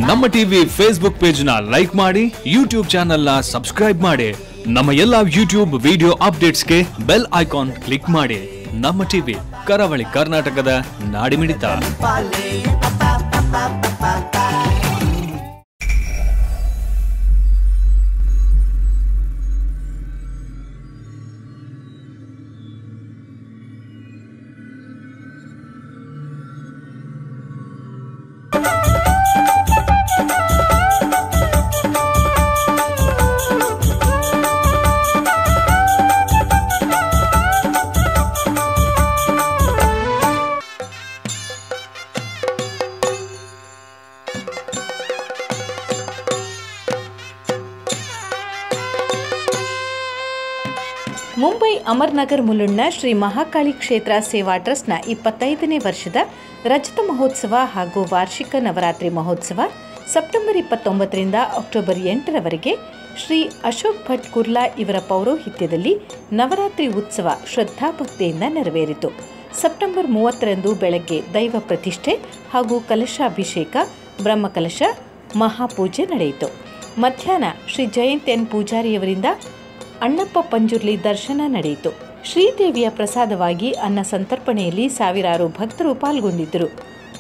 ನಮ್ಮ TV Facebook page ನ like ಮಾಡಿ, ಯೂಟ್ಯೂಬ್ ಚಾನೆಲ್ ನ ಸಬ್ಸ್ಕ್ರೈಬ್ ಮಾಡಿ, ನಮ್ಮ ಎಲ್ಲಾ ಯೂಟ್ಯೂಬ್ ವಿಡಿಯೋ ಅಪ್ಡೇಟ್ಸ್ಗೆ ಬೆಲ್ ಐಕಾನ್ ಕ್ಲಿಕ್ ಮಾಡಿ. ನಮ್ಮ ಟಿವಿ, ಕರಾವಳಿ ಕರ್ನಾಟಕದ ನಾಡಿಮಿಡಿತ. ಮುಂಬೈ ಅಮರ್ನಗರ್ ಮುಲುಂಡ್ನ ಶ್ರೀ ಮಹಾಕಾಳಿ ಕ್ಷೇತ್ರ ಸೇವಾ ಟ್ರಸ್ಟ್ನ 25ನೇ ವರ್ಷದ ರಜತ ಮಹೋತ್ಸವ ಹಾಗೂ ವಾರ್ಷಿಕ ನವರಾತ್ರಿ ಮಹೋತ್ಸವ ಸೆಪ್ಟೆಂಬರ್ 29ರಿಂದ ಅಕ್ಟೋಬರ್ 8ರವರೆಗೆ ಶ್ರೀ ಅಶೋಕ್ ಭಟ್ ಕುರ್ಲಾ ಇವರ ಪೌರೋಹಿತ್ಯದಲ್ಲಿ ನವರಾತ್ರಿ ಉತ್ಸವ ಶ್ರದ್ಧಾಭಕ್ತಿಯಿಂದ ನೆರವೇರಿತು. ಸೆಪ್ಟೆಂಬರ್ 30ರಂದು ಬೆಳಗ್ಗೆ ದೈವ ಪ್ರತಿಷ್ಠೆ ಹಾಗೂ ಕಲಶಾಭಿಷೇಕ, ಬ್ರಹ್ಮಕಲಶ, ಮಹಾಪೂಜೆ ನಡೆಯಿತು. ಮಧ್ಯಾಹ್ನ ಶ್ರೀ ಜಯಂತ್ ಎನ್ ಪೂಜಾರಿಯವರಿಂದ ಅಣ್ಣಪ್ಪ ಪಂಜುರ್ಲಿ ದರ್ಶನ ನಡೆಯಿತು. ಶ್ರೀದೇವಿಯ ಪ್ರಸಾದವಾಗಿ ಅನ್ನ ಸಂತರ್ಪಣೆಯಲ್ಲಿ ಸಾವಿರಾರು ಭಕ್ತರು ಪಾಲ್ಗೊಂಡಿದ್ದರು.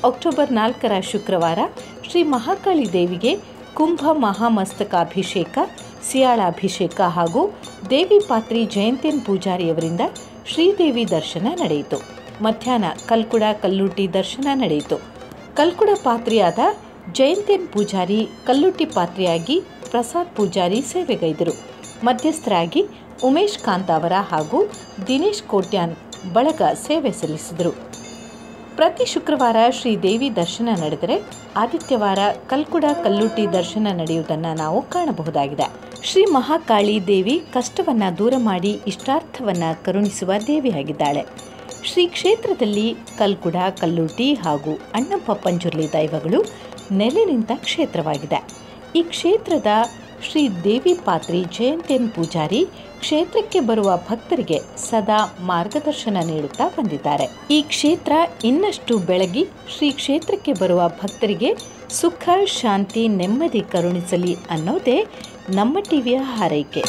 ಅಕ್ಟೋಬರ್ 4ರ ಶುಕ್ರವಾರ ಶ್ರೀ ಮಹಾಕಾಳಿ ದೇವಿಗೆ ಕುಂಭ ಮಹಾಮಸ್ತಕಾಭಿಷೇಕ, ಸಿಯಾಳಾಭಿಷೇಕ ಹಾಗೂ ದೇವಿ ಪಾತ್ರಿ ಜಯಂತೇನ್ ಪೂಜಾರಿಯವರಿಂದ ಶ್ರೀದೇವಿ ದರ್ಶನ ನಡೆಯಿತು. ಮಧ್ಯಾಹ್ನ ಕಲ್ಕುಡ ಕಲ್ಲುಟ್ಟಿ ದರ್ಶನ ನಡೆಯಿತು. ಕಲ್ಕುಡ ಪಾತ್ರಿಯಾದ ಜಯಂತೇನ್ ಪೂಜಾರಿ, ಕಲ್ಲುಟ್ಟಿ ಪಾತ್ರಿಯಾಗಿ ಪ್ರಸಾದ್ ಪೂಜಾರಿ ಸೇವೆಗೈದರು. ಮಧ್ಯಸ್ಥರಾಗಿ ಉಮೇಶ್ ಕಾಂತಾವರ ಹಾಗೂ ದಿನೇಶ್ ಕೋಟ್ಯಾನ್ ಬಳಗ ಸೇವೆ ಸಲ್ಲಿಸಿದರು. ಪ್ರತಿ ಶುಕ್ರವಾರ ಶ್ರೀದೇವಿ ದರ್ಶನ ನಡೆದರೆ ಆದಿತ್ಯವಾರ ಕಲ್ಕುಡ ಕಲ್ಲುಟ್ಟಿ ದರ್ಶನ ನಡೆಯುವುದನ್ನು ನಾವು ಕಾಣಬಹುದಾಗಿದೆ. ಶ್ರೀ ಮಹಾಕಾಳಿ ದೇವಿ ಕಷ್ಟವನ್ನು ದೂರ ಮಾಡಿ ಇಷ್ಟಾರ್ಥವನ್ನು ಕರುಣಿಸುವ ದೇವಿಯಾಗಿದ್ದಾಳೆ. ಶ್ರೀ ಕ್ಷೇತ್ರದಲ್ಲಿ ಕಲ್ಕುಡ ಕಲ್ಲುಟ್ಟಿ ಹಾಗೂ ಅಣ್ಣಪ್ಪ ಪಂಜುರ್ಲಿ ದೈವಗಳು ನೆಲೆ ನಿಂತ ಕ್ಷೇತ್ರವಾಗಿದೆ. ಈ ಕ್ಷೇತ್ರದ ಶ್ರೀ ದೇವಿ ಪಾತ್ರಿ ಜಯಂತೇನ್ ಪೂಜಾರಿ ಕ್ಷೇತ್ರಕ್ಕೆ ಬರುವ ಭಕ್ತರಿಗೆ ಸದಾ ಮಾರ್ಗದರ್ಶನ ನೀಡುತ್ತಾ ಬಂದಿದ್ದಾರೆ. ಈ ಕ್ಷೇತ್ರ ಇನ್ನಷ್ಟು ಬೆಳಗಿ ಶ್ರೀ ಕ್ಷೇತ್ರಕ್ಕೆ ಬರುವ ಭಕ್ತರಿಗೆ ಸುಖ, ಶಾಂತಿ, ನೆಮ್ಮದಿ ಕರುಣಿಸಲಿ ಅನ್ನೋದೇ ನಮ್ಮ ಟಿವಿಯ ಹಾರೈಕೆ.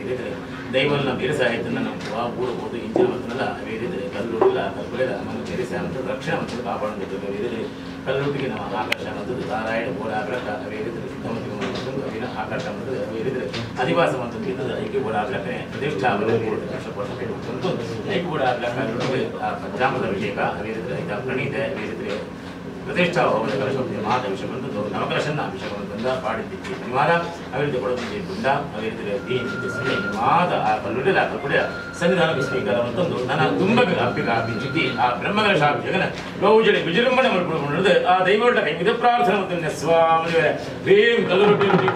ಅವೇರಿದ್ರೆ ದೈವನ ಬೇರೆ ಸಾಹಿತ್ಯನ ನಮ್ಮ ವಾ ಊರು ಇಂಚಿನ ಮಂತ್ರಲ್ಲ ಅವೇರಿದ್ರೆ ಕಲ್ಲುಡಿಲ್ಲ ಕಲ್ಪುಲೆದ ನಮ್ಮ ಬೇರೆ ಸಾಹಿತ್ಯ ರಕ್ಷಣೆ ಮತ್ತು ಕಾಪಾಡಬೇಕು ಅವೇರಿದ್ರೆ ಕಲ್ಲುಟ್ಟಿಗೆ ನಮ್ಮ ಆಕರ್ಷ ಮತ್ತು ನಾರಾಯಣ ಬೋಡಾಗ್ಲಕ್ಕ ಅವೇರಿದ್ರೆ ಸಿದ್ಧಮತಿ ಅವಿನ ಆಕರ್ಷ ಮತ್ತು ಅವೇರಿದ್ರೆ ಅಧಿವಾಸ ಮತ್ತು ಐಕ್ಯ ಬೋಡಾಗ್ಲಕ್ಕನೆ ಪ್ರತಿಷ್ಠಾ ಐಕ್ಯ ಬೋಡಾಗ್ಲಕ್ಕ ಪಂಚಾಮೃತ ಅಭಿಷೇಕ ಅವೇರಿದ್ರೆ ಐತ ಪ್ರಣೀತ ಅವೇರಿದ್ರೆ ಪ್ರತಿಷ್ಠಾ ಹೋಮದ ಕಲಶೋಕ್ತಿ ಮಾತ ಅಭಿಷೇಕ ಬಂದದ್ದು ನವಕಲಶನ ಅಭಿಷೇಕ ಬಂದ ಪಾಡಿದ್ದಿಕ್ಕಿ ಅನಿವಾರ್ಯ ಅವಿರುದ್ಧ ಕೊಡೋದು ಗುಂಡ ಅವಿರುದ್ಧ ದೀನ್ ಮಾತ ಆ ಕಲ್ಲುಡಿಲ ಕಲ್ಪುಡಿಯ ಸನ್ನಿಧಾನ ಸ್ವೀಕಾರ ಮತ್ತೊಂದು ನನ್ನ ತುಂಬ ಅಪ್ಪಿಕ ಅಭಿಜಿತಿ ಆ ಬ್ರಹ್ಮಕಲಶಾಭಿಷೇಕನ ಗೌಜಡಿ ವಿಜೃಂಭಣೆ ಮಾಡಿಕೊಂಡು ಆ ದೈವಟ ಕೈಮಿದ ಪ್ರಾರ್ಥನೆ ಮತ್ತು ಸ್ವಾಮಿ ಭೀಮ್ ಕಲ್ಲುರೊಟ್ಟಿ.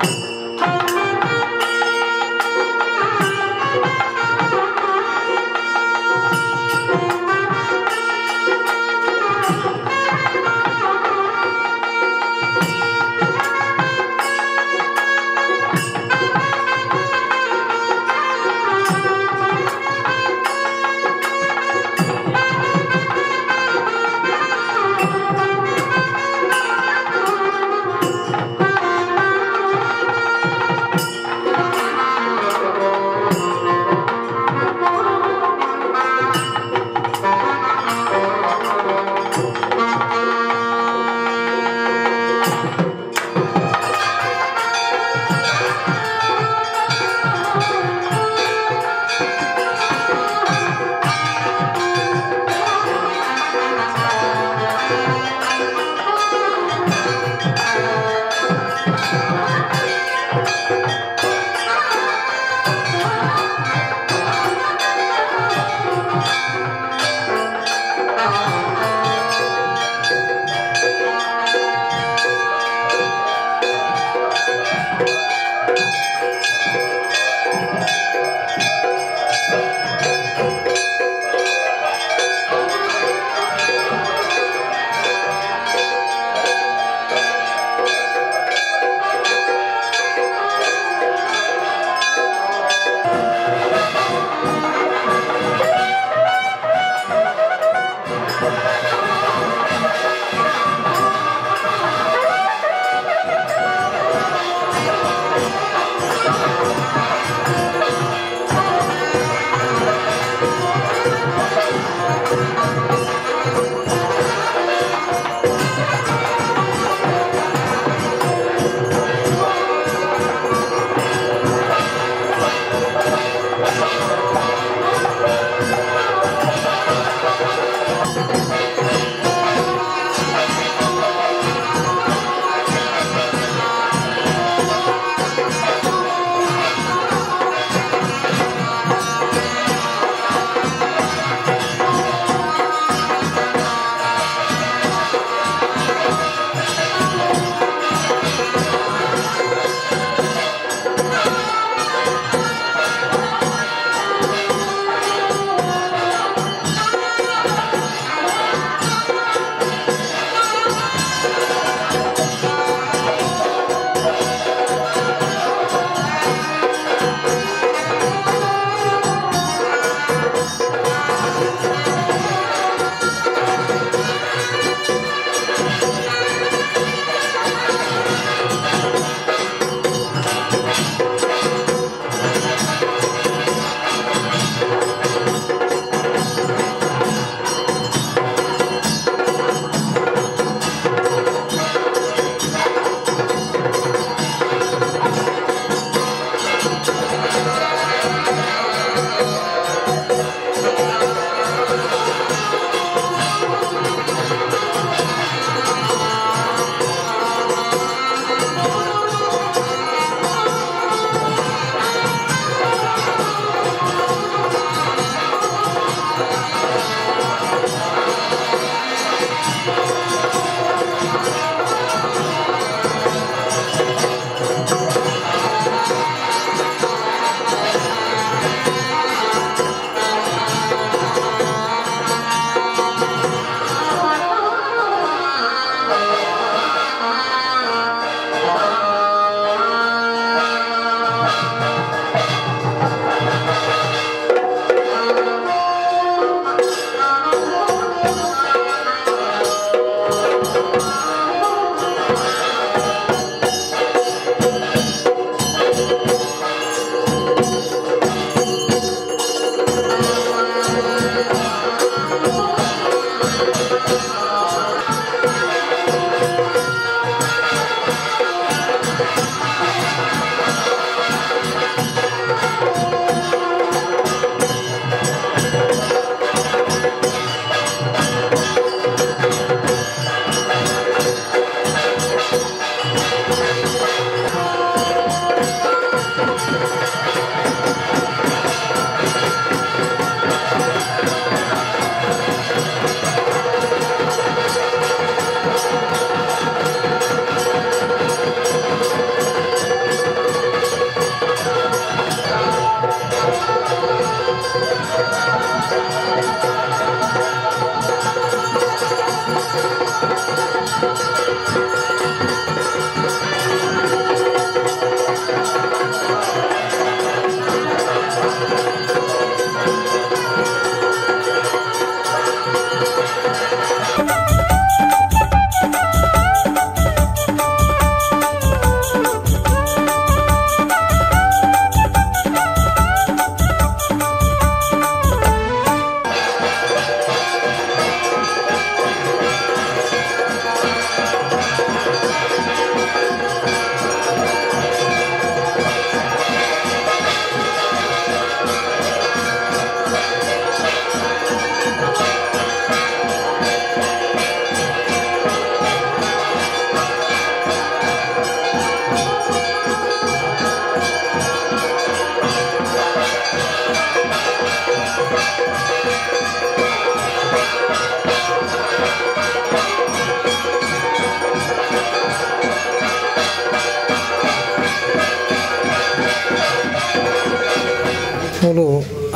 ಮೂಲು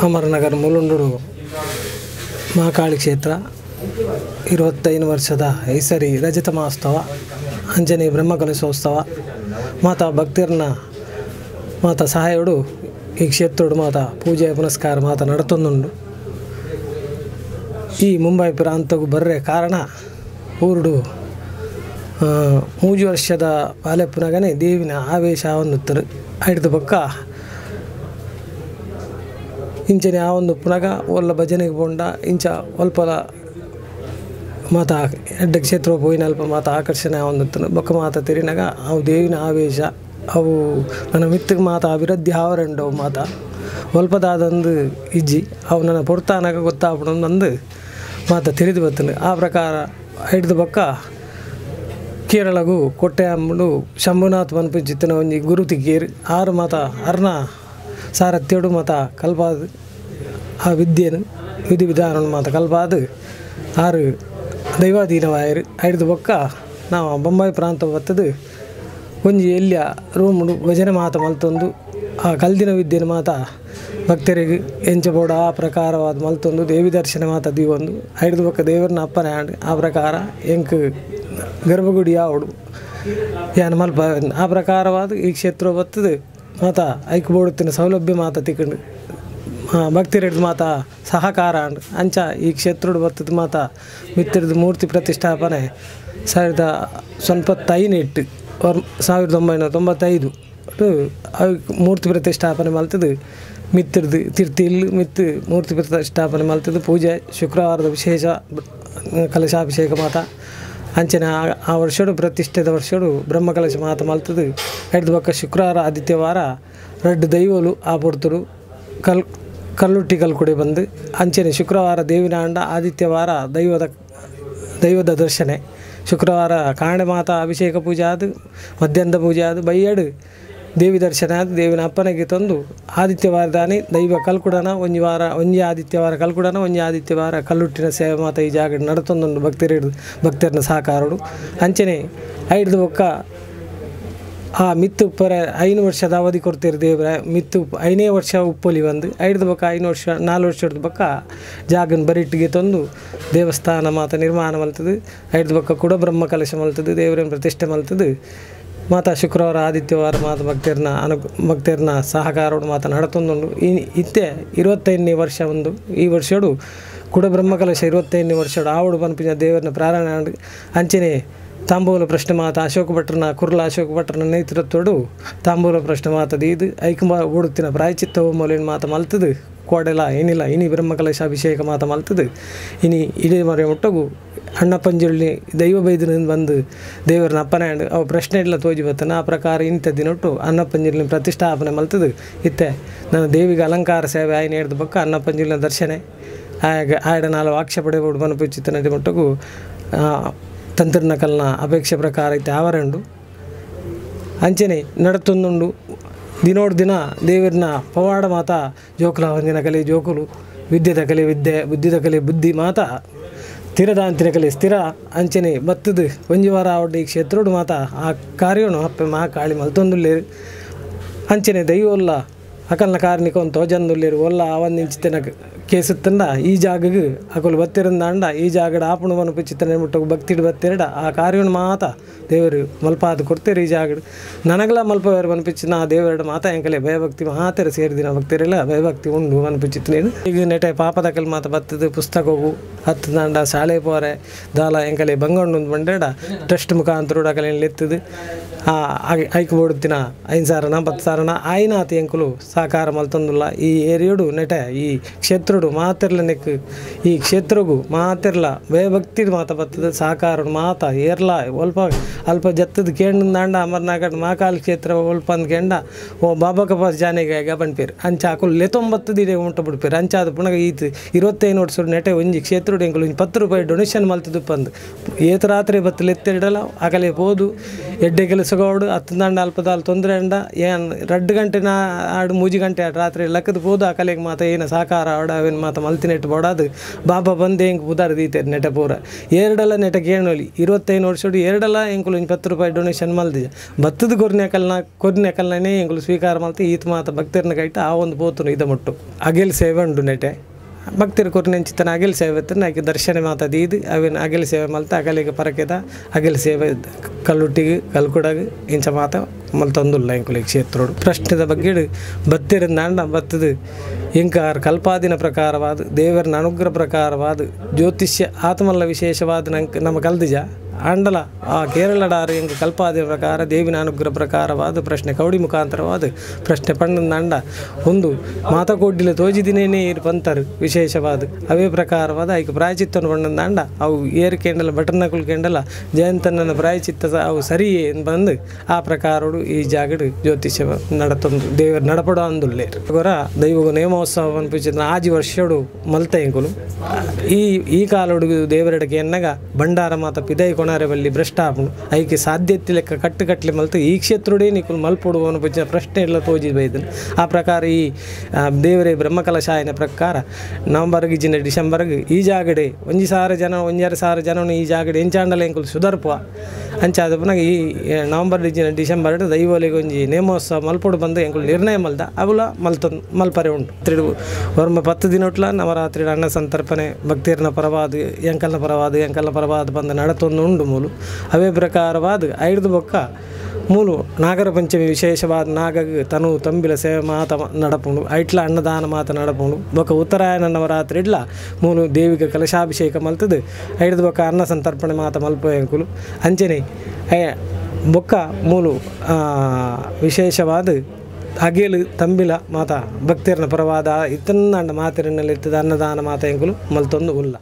ಅಮರನಗರ ಮುಲುಂಡು ಮಹಾಕಾಳಿ ಕ್ಷೇತ್ರ 25 ವರ್ಷದ ಈ ಸರಿ ರಜತ ಮಹೋತ್ಸವ ಅಂಜನೆ ಬ್ರಹ್ಮಕಲಶೋತ್ಸವ ಮಾತಾ ಭಕ್ತರನ್ನ ಮಾತಾ ಸಹಾಯೋಡು ಈ ಕ್ಷೇತ್ರೋಡು ಮಾತಾ ಪೂಜೆ ಪುನಸ್ಕಾರ ಮಾತಾ ನಡತೊಂದುಂಡು. ಈ ಮುಂಬೈ ಪ್ರಾಂತಗೂ ಬರ್ರೆ ಕಾರಣ ಊರುಡು 3 ವರ್ಷದ ಬಾಲೆಪ್ಪನಗನೇ ದೇವಿನ ಆವೇಶ ಆವೊಂದುತ್ತರು ಐಡ್ದು ಪಕ್ಕ ಇಂಚನೆ ಆ ಒಂದು ಪುನಗ ಒಲ್ಲ ಭಜನೆಗೆ ಪೋಂಡ ಇಂಚ ಒಲ್ಪಲ ಮಾತ ಎಡ್ಡ ಕ್ಷೇತ್ರ ಪೋಯಿನ ಅಲ್ಪ ಮಾತ ಆಕರ್ಷಣೆ ಆವೊಂದುತ್ತನು ಬೊಕ್ಕ ಮಾತ ತೆರಿನಾಗ ಅವು ದೇವಿನ ಆವೇಶ ಅವು ನನ್ನ ಮಿತ್ತಿಗೆ ಮಾತ ಅಭಿವೃದ್ಧಿ ಆವರೆಂಡವು ಮಾತ ಒಲ್ಪದಾದಂದು ಇಜ್ಜಿ ಅವು ನನ್ನ ಪೊರ್ತಾನಾಗ ಗೊತ್ತಾಪಣಂದು ಮಾತ ತಿಳಿದು ಬತ್ತನು. ಆ ಪ್ರಕಾರ ಹಿಡ್ದು ಬೊಕ್ಕ ಕೇರಳಗು ಕೊಟ್ಟೆಯಮ್ಮಡು ಶಂಭುನಾಥ್ ಪನ್ಪಿಂಚಿತ್ತಿನ ಒಂಜಿ ಗುರು ತಿಕ್ಕೇರು ಆರು ಮಾತ ಅರ್ನ ಸಾರಥ್ಯೋಡು ಮಾತ ಕಲ್ಪಾದ ಆ ವಿದ್ಯೆನು ವಿಧಿ ವಿಧಾನ ಮಾತ ಕಲ್ಪಾದ ಆರು ದೈವಾಧೀನವಾಯರು. ಐಡ್ದು ಬೊಕ್ಕ ನಾವು ಬೊಂಬಾಯಿ ಪ್ರಾಂತ ಬತ್ತದು ಒಂಜಿ ಎಲ್ಲಿಯ ರೂಮುಡು ಭಜನೆ ಮಾತ ಮಲ್ತೊಂದು ಆ ಕಲ್ದಿನ ವಿದ್ಯೆನ ಮಾತ ಭಕ್ತರಿಗೆ ಎಂಚ ಬೋಡ ಆ ಪ್ರಕಾರವಾದ ಮಲ್ತೊಂದು ದೇವಿ ದರ್ಶನ ಮಾತ ದೀವೊಂದು ಐಡ್ದು ಬೊಕ್ಕ ದೇವರನ್ನ ಅಪ್ಪನೆ ಆಂಡ್ ಆ ಪ್ರಕಾರ ಎಂಕ್ ಗರ್ಭಗುಡಿ ಆವಡು ಯಾನ್ ಮಲ್ಪ ಆ ಪ್ರಕಾರವಾದ ಈ ಕ್ಷೇತ್ರ ಬತ್ತದು ಮಾತ ಐಕ್ ಬೋಡುತ್ತಿನ ಸೌಲಭ್ಯ ಮಾತ ತಿಕ್ಕಂಡು ಭಕ್ತಿರೆಡ್ದು ಮಾತ ಸಹಕಾರ ಅಂಡ್ ಅಂಚ ಈ ಕ್ಷೇತ್ರೋಡು ಬತ್ತದ ಮಾತ ಮಿತ್ರದ ಮೂರ್ತಿ ಪ್ರತಿಷ್ಠಾಪನೆ 1995 1995 ಮೂರ್ತಿ ಪ್ರತಿಷ್ಠಾಪನೆ ಮಲ್ತದು ಮಿತ್ರದು ತಿರ್ತಿಲ್ ಮಿತ್ತು ಮೂರ್ತಿ ಪ್ರತಿಷ್ಠಾಪನೆ ಮಲ್ತದು ಪೂಜೆ ಶುಕ್ರವಾರದ ವಿಶೇಷ ಕಲಶಾಭಿಷೇಕ ಮಾತ ಅಂಚನೆ ಆ ವರ್ಷಡು ಪ್ರತಿಷ್ಠಿತ ವರ್ಷಡು ಬ್ರಹ್ಮಕಲಶ ಮಾತ ಮಲ್ತದು ಐದು ಪಕ್ಕ ಶುಕ್ರವಾರ ಆದಿತ್ಯವಾರ ರಡ್ಡು ದೈವಲು ಆ ಪೊರ್ತುಡು ಕಲ್ಲುಟ್ಟಿ ಕಲ್ಕುಡೆ ಬಂದು ಅಂಚನೆ ಶುಕ್ರವಾರ ದೇವಿನಾಂಡ ಆದಿತ್ಯವಾರ ದೈವದ ದರ್ಶನೆ ಶುಕ್ರವಾರ ಕಾಂಡೆ ಮಾತಾ ಅಭಿಷೇಕ ಪೂಜೆ ಆದು ಮಧ್ಯಾಹ್ನದ ಪೂಜೆ ಆದು ಬೈಯಡು ದೇವಿ ದರ್ಶನ ಆದು ದೇವಿನ ಅಪ್ಪನಿಗೆ ತಂದು ಆದಿತ್ಯವಾರ ದಾನಿ ದೈವ ಕಲ್ಕುಡನ ಒಂಜಿ ವಾರ ಒಂಜಿ ಆದಿತ್ಯವಾರ ಕಲ್ಕುಡನ ಒಂಜಿ ಆದಿತ್ಯವಾರ ಕಲ್ಲುಟ್ಟಿನ ಸೇವೆ ಮಾತ ಈ ಜಾಗ ನಡತೊಂದುಂಡು ಭಕ್ತರು ಭಕ್ತರನ್ನ ಸಹಕಾರಡು ಅಂಚನೆ ಐಡ್ದು ಬೊಕ್ಕ ಆ ಮಿತ್ತು ಪರ 5 ವರ್ಷದ ಅವಧಿ ಕೊಡ್ತೀರಿ ದೇವರ ಮಿತ್ತು 5ನೇ ವರ್ಷ ಉಪ್ಪೊಲಿ ಬಂದು ಐಡ್ದು ಬೊಕ್ಕ 5 ವರ್ಷ 4 ವರ್ಷದ ಬೊಕ್ಕ ಜಾಗನ ಬರಿಟ್ಟಿಗೆ ತಂದು ದೇವಸ್ಥಾನ ಮಾತ ನಿರ್ಮಾಣ ಮಲ್ತದು ಐಡ್ದು ಬೊಕ್ಕ ಕೂಡ ಬ್ರಹ್ಮ ಕಲಶ ಮಲ್ತದು ದೇವರನ್ನು ಪ್ರತಿಷ್ಠೆ ಮಲ್ತದು ಮಾತಾ ಶುಕ್ರವಾರ ಆದಿತ್ಯವಾರ ಮಾತ ಭಕ್ತರನ್ನ ಭಕ್ತರನ್ನ ಸಹಕಾರೋಡು ಮಾತ ನಡತೊಂದುಂಡು. ಈ ಇತ್ತೆ 25ನೇ ವರ್ಷ ಒಂದು ಈ ವರ್ಷಡು ಕೂಡ ಬ್ರಹ್ಮಕಲಶ 25ನೇ ವರ್ಷಡು ಆವಡು ಪನ್ಪಿನ ದೇವರನ್ನ ಪ್ರಾರಂಭ ಅಂಚನೆ ತಾಂಬೂಲ ಪ್ರಶ್ನೆ ಮಾತ ಅಶೋಕ ಭಟ್ರನ ಕುರ್ಲ ಅಶೋಕ ಭಟ್ರನ ನೇತೃತ್ವಡು ತಾಂಬೂಲ ಪ್ರಶ್ನೆ ಮಾತ ದೀದು ಐಕುಂಬ ಓಡುತ್ತಿನ ಪ್ರಾಯಚಿತ್ತ ಹೋಮಲಿನ ಮಾತ ಮಲ್ತದು ಕೋಡೆಲ ಏನಿಲ್ಲ ಇನಿ ಬ್ರಹ್ಮಕಲಶ ಅಭಿಷೇಕ ಮಾತ ಮಲ್ತದು ಇನಿ ಇಡೀ ಮರೆ ಮುಟ್ಟಗು ಅಣ್ಣ ಪಂಜುಳ್ಳಿ ದೈವ ಬೈದಿನ ಬಂದು ದೇವರನ್ನ ಅಪ್ಪನೆ ಅವು ಪ್ರಶ್ನೆ ಇಲ್ಲ ತೋಜಿ ಬತ್ತನ ಆ ಪ್ರಕಾರ ಇಂಥ ದಿನೊಟ್ಟು ಅನ್ನ ಪಂಜುಳ್ಳಿನ ಪ್ರತಿಷ್ಠಾಪನೆ ಮಲ್ತದು ಇತ್ತೆ ನನ್ನ ದೇವಿಗೆ ಅಲಂಕಾರ ಸೇವೆ ಆಯ್ನ ಹಿಡ್ದು ಬೊಕ್ಕ ಅನ್ನ ಪಂಜುಳ್ಳಿನ ದರ್ಶನೆ ಆಯಾಗ ಆಯಡ ನಾಲ್ ವಾಕ್ಷ ಪಡೆಬೋದು ಮನಪಿಚಿತ್ತ ನದಿ ಮುಟ್ಟಗು ತಂತ್ರನ ಕಲ್ನ ಅಪೇಕ್ಷೆ ಪ್ರಕಾರ ಐತೆ ಆವರಂಡು ಅಂಚನೆ ನಡತೊಂದುಂಡು. ದಿನೋಡು ದಿನ ದೇವರನ್ನ ಪವಾಡ ಮಾತ ಜೋಕುಲ ಹೊಂದಿನ ಕಲೆ ಜೋಕುಲು ವಿದ್ಯೆದ ಕಲೆ ವಿದ್ಯೆ ಬುದ್ಧಿದ ಕಲೆ ಬುದ್ಧಿ ಮಾತ ಸ್ಥಿರದಾಂತಿನ ಕಲೆ ಸ್ಥಿರ ಅಂಚನೆ ಬತ್ತದು ಒಂಜಿ ವಾರ ಆವಡ್ಡು ಈ ಕ್ಷೇತ್ರೋಡು ಮಾತ ಆ ಕಾರ್ಯನು ಅಪ್ಪೆ ಮಹಾಕಾಳಿ ಮಲ್ತೊಂದುಲ್ಲೇರು ಅಂಚನೆ ದೈವೊಲ್ಲ ಅಕಲ್ನ ಕಾರ್ನಿಕ ಒಂದು ತೋಜಂದುಲ್ಲೇರು ಒಲ್ಲ ಆವಂದಿಂಚಿತನ ಕೇಸುತ್ತಂಡ ಈ ಜಾಗಗೆ ಅಕಲು ಬತ್ತಿರಂದಾಂಡ ಈ ಜಾಗಡ ಆಪಣು ಮನಪಿಚಿತ್ತನೆ ಮುಟ್ಟ ಭಕ್ತಿಡು ಬತ್ತಿರಡ ಆ ಕಾರ್ಯವನ್ನು ಮಾತ ದೇವರು ಮಲ್ಪಾದ ಕೊಡ್ತೀರಿ ಈ ಜಾಗಡು ನನಗಲ ಮಲ್ಪವೇರು ಮನಪಿಚ್ಚಿನ ಆ ದೇವರಡ ಮಾತ ಎಂಕಲೆ ಭಯಭಕ್ತಿ ಮಾತೆರ ಸೇರಿದಿನ ಭಕ್ತಿರೆಲ್ಲ ಭಯಭಕ್ತಿ ಉಂಡು ಮನಪಿಚಿತ್ತನೇನು. ಈಗ ನೆಟೆ ಪಾಪದಕಲ್ ಮಾತ ಬತ್ತದು ಪುಸ್ತಕವು ಹತ್ತದಾಂಡ ಶಾಲೆ ಪೋರೆ ದಾಲ ಎಂಕಲೆ ಬಂಗಂಡು ಬಂಡೇಡ ಟ್ರಸ್ಟ್ ಮುಖಾಂತರ ಅಕಲೆ ಎತ್ತದು ಆ ಐಕ್ ಬೋಡುತ್ತಿನ 5 ಸಾವಿರನ 10 ಸಾವಿರನ ಆಯ್ನಾತ ಎಂಕುಲು ಸಹಕಾರ ಮಲ್ತೊಂದುಲ್ಲ. ಈ ಏರಿಯೋಡು ನೆಟೆ ಈ ಕ್ಷೇತ್ರಡು ಮಾತಿರ್ಲ ನೆಕ್ ಈ ಕ್ಷೇತ್ರಗೂ ಮಾತಿರ್ಲ ಭಯಭಕ್ತಿ ಮಾತ ಬತ್ತದ ಸಹಕಾರ ಮಾತ ಏರ್ಲ ಒಲ್ಪ ಅಲ್ಪ ಜತ್ತದ ಕೇಂದ್ರ ಅಮರ್ನಾಗಡ್ ಮಹಾಕಾಲ್ ಕ್ಷೇತ್ರ ಒಲ್ಪ ಅಂದ್ಕೆಂಡ ಓ ಬಾಬಾ ಕಪಾಸ್ ಜಾನೆಗೆ ಪನ್ಪೇರು ಅಂಚ ಅಕುಲು ಲೆತೊಂಬತ್ತದ ಇಡೆ ಉಂಟ ಬಿಡ್ಪೇರು ಅಂಚಾದ ಪುನಗ ಈತ್ 25 ವರ್ಷ ನೆಟೆ ಒಂಜಿ ಕ್ಷೇತ್ರಡು ಎಂಕುಲು ಒಂಜಿ 10 ರೂಪಾಯಿ ಡೊನೇಷನ್ ಮಲ್ತದು ಪಂದು ಏತ ರಾತ್ರಿ ಬತ್ತು ಲೆತ್ತಿಡಲ ಅಕಲೆ ಪೋದು ಎಡ್ಡೆ ಕೆಲಸಗೋಡು ಹತ್ತಂದಾಂಡ ಅಲ್ಪದಾಲ್ ತೊಂದರೆ ಅಂಡ ಏನ್ 2 ಗಂಟೆ ನಾ ಆಡು 3 ಗಂಟೆ ರಾತ್ರಿ ಲಕ್ಕದ ಪೋದು ಆ ಕಲೆಗೆ ಮಾತ ಏನ ಸಾಕಾರ ಆಡ ಅವೇನು ಮಾತ ಮಲ್ತಿನೆಟ್ಟು ಬೋಡಾದು ಬಾಬಾ ಬಂದು ಎಂಕ್ ಪುದಾರ್ ದೀತೇರು ನೆಟ ಪೂರ ಎರಡಲ್ಲ ನೆಟ ಕೇಣೋಲಿ 25 ವರ್ಷಡು ಎರಡಲ್ಲ ಎಂಕುಲು 10 ರೂಪಾಯಿ ಡೊನೇಷನ್ ಮಲ್ದಿಜ ಬತ್ತದ ಕೊರ್ನೆಕಲ್ನೇ ಎಂಕುಲು ಸ್ವೀಕಾರ ಮಲ್ತು ಈತ ಮಾತ ಭಕ್ತರನ್ನ ಕೈಟ ಆ ಒಂದು ಪೋತುನು ಇದ ಮುಟ್ಟು ಅಗೆಲ್ ಸೇವೆ ಉಂಡು ನೆಟೆ ಭಕ್ತರ ಕೊರ್ನೆಂಚಿತನ ಅಗೆಲ್ ಸೇವೆ ನಾಕಿ ದರ್ಶನ ಮಾತ ದೀದು ಅವೇನು ಅಗೆಲ್ ಸೇವೆ ಮಲ್ತ ಅಗಲಿಗೆ ಪರಕೆದ ಅಗೆಲ್ ಸೇವೆ ಕಲ್ಲುಟ್ಟಿಗೆ ಕಲ್ಕುಡಗ ಇಂಚ ಮಾತ ಮಲ್ತೊಂದುಲ್ಲ ಎಂಕುಲು ಕ್ಷೇತ್ರೋಡು ಪ್ರಶ್ನೆದ ಬಗ್ಗೆ ಬತ್ತಿರಂದಾಂಡ ಬತ್ತದು ಎಂಕಾರ್ ಕಲ್ಪಾದಿನ ಪ್ರಕಾರವಾದ ದೇವರನ ಅನುಗ್ರಹ ಪ್ರಕಾರವಾದ ಜ್ಯೋತಿಷ್ಯ ಆತ್ಮಲ್ಲ ವಿಶೇಷವಾದ ನಂಗೆ ನಮ್ಮ ಕಲ್ದಿಜ ಆಂಡಲ ಆ ಕೇರಳಡಾರು ಎಂಕ ಕಲ್ಪಾದಿನ ಪ್ರಕಾರ ದೇವಿನ ಅನುಗ್ರಹ ಪ್ರಕಾರವಾದ ಪ್ರಶ್ನೆ ಕೌಡಿ ಮುಖಾಂತರವಾದ ಪ್ರಶ್ನೆ ಪಣ್ಣಂದಾಂಡ ಒಂದು ಮಾತಕೋಡ್ಡಿಲ ತೋಜಿದಿನೇನೇ ಇರು ಪಂತರು ವಿಶೇಷವಾದ ಅವೇ ಪ್ರಕಾರವಾದ ಐಕ ಪ್ರಾಯಚಿತ್ತನ್ನು ಪಣ್ಣಂದಾಂಡ ಅವು ಏರು ಕೇಂಡಲ ಬಟನ್ನಕುಲ್ ಕೇಂಡಲ ಜಯಂತನ ಪ್ರಾಯಚಿತ್ತ ಅವು ಸರಿ ಬಂದು ಆ ಪ್ರಕಾರೋಡು ಈ ಜಾಗಡು ಜ್ಯೋತಿಷ್ಯ ನಡತೊಂದು ದೇವರು ನಡಪಡೋ ಅಂದುಲ್ಲೇರು ಗೊರ ದೈವಗ ನೇಮೋತ್ಸವ ಅನ್ಪಿಚಿದ ಆಜಿ ವರ್ಷಡು ಮಲ್ತ ಎಂಕುಲು ಈ ಈ ಕಾಲೋಡು ದೇವರಡಕ್ಕೆ ಎನ್ನಗ ಭಂಡಾರ ಮಾತ ಪಿದೈ ಕೊಣಾರೆ ಬಲ್ಲಿ ಭ್ರಷ್ಟಾಪುಣು ಐಕೆ ಸಾಧ್ಯತೆ ಲೆಕ್ಕ ಕಟ್ಟುಕಟ್ಲೆ ಮಲ್ತು ಈ ಕ್ಷೇತ್ರಡೇ ನಿಕುಲು ಮಲ್ಪೊಡು ಅನ್ಪಿಚಿನ ಪ್ರಶ್ನೆ ಎಲ್ಲ ತೋಜಿ ಬೈದನು ಆ ಪ್ರಕಾರ ಈ ದೇವರೇ ಬ್ರಹ್ಮಕಲಶಾಯನ ಪ್ರಕಾರ ನವಂಬರ್ಗೆ ಜಿನ ಡಿಸೆಂಬರ್ಗೆ ಈ ಜಾಗಡೆ 1,000 ಜನ 1,500 ಜನನು ಈ ಜಾಗಡೆ ಎಂಚಾಂಡಲ ಎಂಕುಲು ಸುಧಾರ್ಪುವ ಅಂಚಾದ ಪುನಃ ಈ ನವಂಬರ್ ಜಿನ ಡಿಸೆಂಬರ್ ದೈವಲಿಗೆ ಒಂಜಿ ನೇಮೋತ್ಸವ ಮಲ್ಪೊಡು ಬಂದು ಎಂಕುಲು ನಿರ್ಣಯ ಮಲ್ದ ಅವುಲ ಮಲ್ತೊಂದು ಮಲ್ಪರೆ ಉಂಟು ತಿರುಡು ವರ್ಮ 10 ದಿನೊಟ್ಲ ನವರಾತ್ರಿ ಅನ್ನ ಸಂತರ್ಪಣೆ ಭಕ್ತಿಯರ್ನ ಪರವಾದ ಎಂಕಲ್ನ ಪರವಾದ ಬಂದು ನಡತೊಂದು ಉಂಡು ಮೂಲು ಅವೇ ಪ್ರಕಾರವಾದ ಐದು ಬೊಕ್ಕ ಮೂಲು ನಾಗರ ಪಂಚಮಿ ವಿಶೇಷವಾದ ನಾಗಗ್ ತನು ತಂಬಿಲ ಸೇವೆ ಮಾತ ನಡಪುಂಡು ಐಟ್ಲ ಅನ್ನದಾನ ಮಾತ ನಡಪುಂಡು ಬೊಕ್ಕ ಉತ್ತರಾಯಣ ನವರಾತ್ರಿ ಇಡ್ಲ ಮೂಲು ದೇವಿಗೆ ಕಲಶಾಭಿಷೇಕ ಮಲ್ತದು ಐದು ಬೊಕ್ಕ ಅನ್ನ ಸಂತರ್ಪಣೆ ಮಾತ ಮಲ್ಪ ಎಂಕುಲು ಅಂಚನೆ ಬೊಕ್ಕ ಮೂಲು ವಿಶೇಷವಾದ ಅಗೇಲು ತಂಬಿಲ ಮಾತ ಭಕ್ತಿಯರ್ನ ಪರವಾದ ಇತ್ತನ್ನ ಮಾತಿರನ್ನೆಲ್ಲ ಇತ್ತದ ಅನ್ನದಾನ ಮಾತ ಎಂಕುಲು ಮಲ್ತೊಂದು ಉಲ್ಲ.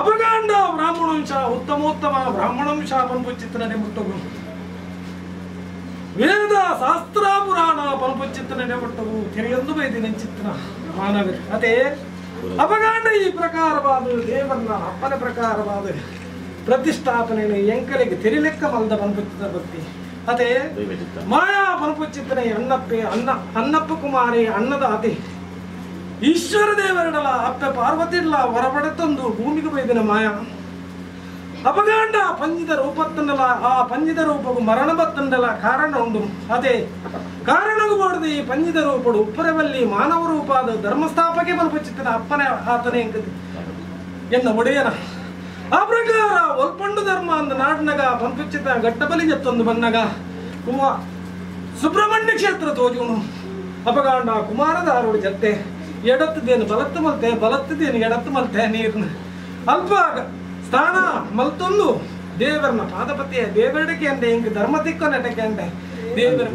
ಅಪಗಾಂಡ ಬ್ರಾಹ್ಮಣಂಶ ಉತ್ತಮೋತ್ತಮ ಬ್ರಾಹ್ಮಣಂಶ ಪನ್ಪುಚಿತ್ತನೆ ಮುಟ್ಟಗು ವೇದ ಶಾಸ್ತ್ರ ಪುರಾಣ ಪನ್ಪುಚಿತ್ತನೆ ಮುಟ್ಟಗು ತೆರೆಯೊಂದು ಬೈದಿನ ಚಿತ್ತನ ಮಾನವರು ಅದೇ ಅಪಗಾಂಡ ಈ ಪ್ರಕಾರವಾದ ದೇವರನ್ನ ಅಪ್ಪನ ಪ್ರಕಾರವಾದ ಪ್ರತಿಷ್ಠಾಪನೆ ಎಂಕಲಿಗೆ ತೆರಿಲೆಕ್ಕ ಮಲ್ದ ಪನ್ಪುಚಿತ್ತ ಭಕ್ತಿ ಅದೇ ಮಾಯಾ ಪನ್ಪುಚಿತ್ತನೆ ಅಣ್ಣಪ್ಪೆ ಅನ್ನ ಅಣ್ಣಪ್ಪ ಕುಮಾರಿ ಅನ್ನದ ಅತಿ ಈಶ್ವರ ದೇವರಡಲ ಅಪ್ಪೆ ಪಾರ್ವತಿಡ್ಲ ಹೊರಪಡೆ ತಂದು ಭೂಮಿಗೆ ಬೈದಿನ ಮಾಯ ಅಪಗಾಂಡ ಪಂಜಿದ ರೂಪತ್ತಂಡಲ ಆ ಪಂಜಿದ ರೂಪಗೂ ಮರಣ ಬತ್ತಂಡಲ ಕಾರಣ ಉಂಡು ಅದೇ ಕಾರಣಗೂ ಬೋಡದು ಈ ಪಂಜಿದ ರೂಪಡು ಉಪ್ಪರವಲ್ಲಿ ಮಾನವ ರೂಪಾದ ಧರ್ಮಸ್ಥಾಪಕೆ ಬಲ್ಪಚಿತ್ತನ ಅಪ್ಪನೇ ಆತನೇ ಎನ್ನ ಒಡೆಯನ ಆ ಪ್ರಕಾರ ಒಲ್ಪಂಡು ಧರ್ಮ ಅಂದ ನಾಡ್ನಗ ಪಂಪಿಚಿತ ಗಟ್ಟಬಲಿ ಜತ್ತೊಂದು ಬನ್ನಗ ಕುಮಾರ್ ಸುಬ್ರಹ್ಮಣ್ಯ ಕ್ಷೇತ್ರ ತೋಜುನು ಅಪಗಾಂಡ ಕುಮಾರದಾರುಡು ಜತ್ತೆ ಎಡತ್ತದೇನು ಬಲತ್ತು ಮಲ್ತೆ ಬಲತ್ತದೇನು ಎಡತ್ತು ಮಲ್ತೆ ನೀರ್ನ ಅಲ್ಪ ಸ್ಥಾನ ಮಲ್ತೊಂದು ದೇವರನ ಪಾದಪತಿಯ ದೇವರಡಕ್ಕೆ ಅಂದೆ ಹಿಂಗೆ ಧರ್ಮ ತಿಕ್ಕ ನೆಟಕ್ಕೆ ಅಂದೆ ದೇವರ